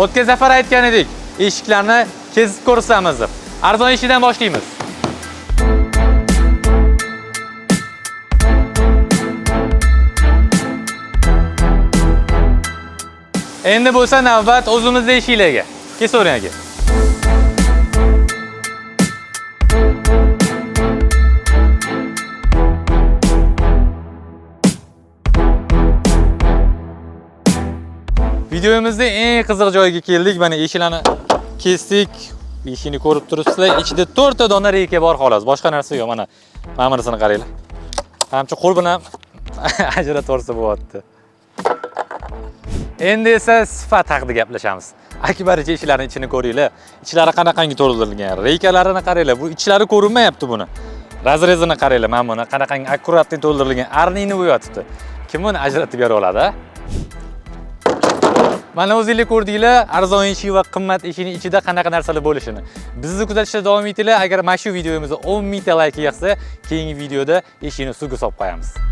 O'tgan safar aytgan edik, eshiklarni kesib ko'rsatamiz deb. Arzon eshikdan boshlaymiz. Endi bo'lsa navbat o'zimizni eshiklarga. Kesavering aka. Videomizda eng qiziq joyiga keldik. Mana eshiklarni kesdik. Eshikni ko'rib turibsizlar. Ichida 4 ta dona reyka bor xolos. Boshqa narsa yo'q. Mana mana bunisini qaranglar. Hamcha qo'l bilan ajratib yuborsa bo'lyapti. Endi esa sifat haqida gaplashamiz. Akbaricha eshiklarning ichini ko'ringlar. Ichlari qanaqangi to'ldirilgan. Reykalarini qaranglar. Bu ichlari ko'rinmayapti buni. Разрез ini qaranglar, mana buni qanaqangi аккуратный to'ldirilgan. Arnini bu yotibdi. Kim buni ajratib bera oladi? A? Mana o'zinglar ko'rdinglar, arzon eshik va qimmat eshikning ichida qanaqa narsalar bo'lishini. Bizni kuzatishda davom etinglar. Agar mana shu videomizga 10 mingta layk yig'sa, keyingi videoda eshikni suvga solib qo'yamiz.